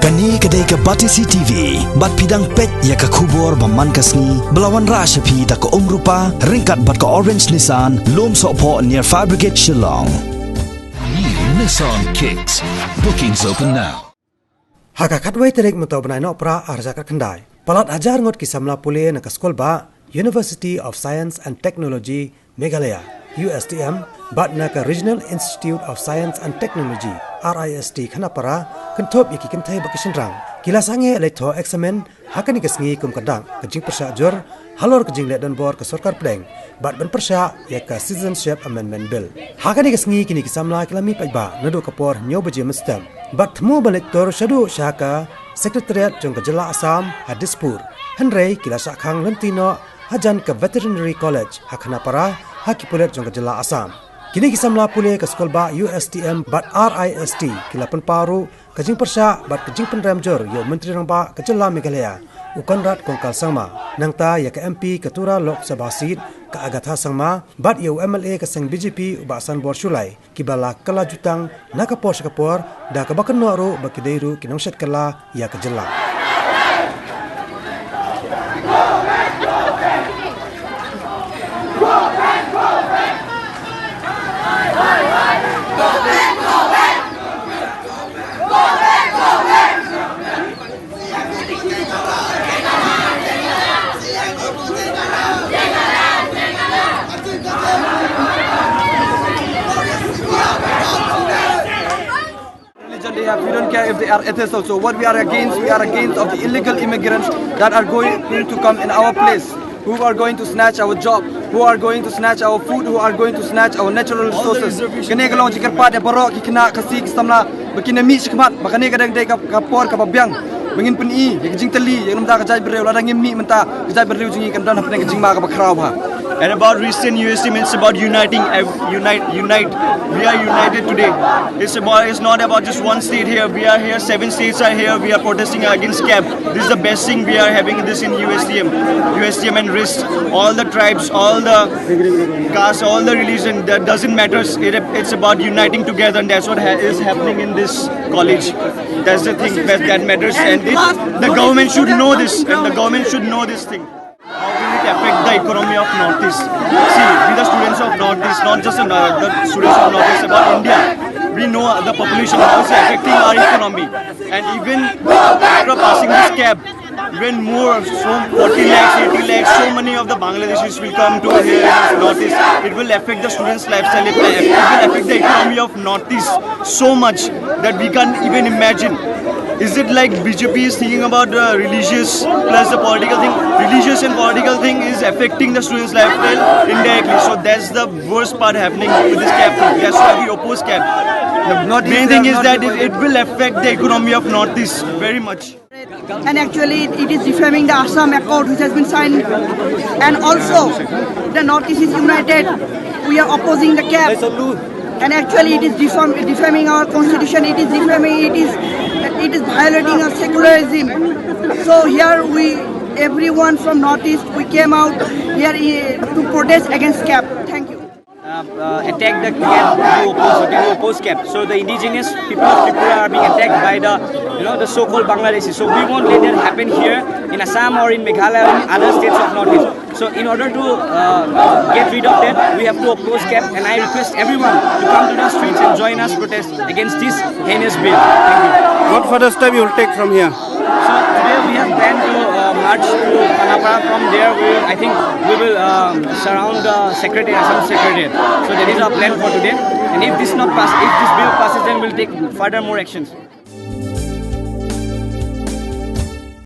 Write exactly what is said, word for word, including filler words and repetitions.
Kane ka dei ka Batesi T V, bad phi dang peit ïa ka khubor ba man ka sngi, ba la wanrah sha phi da ka Umrupa, ryngkat bad ka Orange Nissan, Lumsohphoh near Fire Brigade Shillong. New Nissan Kicks. Bookings open now. Ha ka khatwei tarik mynta u bnai Nohprah arhajar khatkhyndai, palat hajar ngut ki samla pule na ka skul bah University of Science and Technology Meghalaya, U S T M, bad na ka Regional Institute of Science and Technology, R I S T, Khanapara, kynthup ïa ki kynthei bad ki shynrang, ki la sangeh leit thoh eksamin ha kane ka sngi kum ka dak ka jingpyrshah jur halor ka jingleh donbor ka sorkar pdeng bad ban pyrshah ïa ka Citizenship Amendment Bill. Ha kane ka sngi kine ki samla ki la mih paidbah naduh ka por hynñiew baje mynstep bad thmu ban leit tur shaduh sha ka Secretariat jong ka jylla Assam ha Dispur. Hynrei ki la shah khang lynti noh hajan ka Veterinary College ha Khanapara ha ki pulit jong ka jylla Assam. Kine ki samla pule ka skul bah U S T M bad R I S T ki la pynpaw ruh ka jingpyrshah bad ka jingpynrem jur ïa u Myntri Rangbah ka jylla Meghalaya, u Conrad Kongkal Sangma, nangta ïa ka M P ka Tura Lok Sabha seat, ka Agatha Sangma, bad ïa u M L A ka seng B J P, u bah Sanbor Shullai, kiba la kylla jutang na ka por sha ka por, da kaba kynnoh ruh ba ki dei ruh ki nongshet kylla ïa ka jylla. Religion they have, we don't care if they are atheists also. What we are against, we are against of the illegal immigrants that are going to come in our place, who are going to snatch our job, who are going to snatch our food, who are going to snatch our natural resources. Kane ka long jingkyrpad ïa baroh ki khynnah Khasi ki samla ba kin ym mih shakhmat, ba kane ka dang dei ka, ka por kaba biang ba ngin pyni ïa ka jingtylli ïa ka, namar ka jaitbynriew, lada ngim mih mynta ka jaitbynriew jong ngi kan don hapdeng ka jingma kaba khraw bha. And about recent U S T M, it's about uniting, uh, unite, unite. We are united today. It's about, it's not about just one state here. We are here, seven states are here. We are protesting against cap. This is the best thing we are having this in U S T M. U S T M and rest. All the tribes, all the caste, all the religion, that doesn't matter. It, it's about uniting together, and that's what ha- is happening in this college. That's the thing that, that matters, and it, the government should know this, and the government should know this thing. How will it affect the economy of Northeast? See, we the students of Northeast, not just the, the students of Northeast, about India. We know the population, how it's affecting our economy. And even after passing this cap, when more, so forty lakhs, eighty lakhs, so many of the Bangladeshis will come to here in Northeast, it will affect the students' lifestyle. It will affect the economy of Northeast so much that we can't even imagine. Is it like B J P is thinking about the religious plus the political thing? Religious and political thing is affecting the students' lifestyle indirectly. So that's the worst part happening with this cap thing. That's why we oppose cap. The main thing is that it, it will affect the economy of Northeast very much. And actually, it is defaming the Assam Accord which has been signed. And also, the Northeast is united. We are opposing the cap. And actually, it is defam- defaming our constitution. It is defaming, it is, it is violating our secularism. So here we, everyone from Northeast, we came out here, eh, to protest against cap. Thank you. Uh, uh, attack the cap, to oppose, to oppose cap. So the indigenous people of Tripura are being attacked by the, you know, the so-called Bangladeshis. So we won't let that happen here in Assam or in Meghalaya or in other states of Northeast. So in order to, uh, get rid of that, we have to oppose cap, and I request everyone to come to the streets and join us protest against this heinous bill. Thank you. What further step you will take from here? So today we have planned to, uh, march to Khanapara. From there, we will, I think, we will, um, surround the secretariat, Assam secretariat. So that is our plan for today. And if this not pass, if this bill passes, then we'll take further more actions.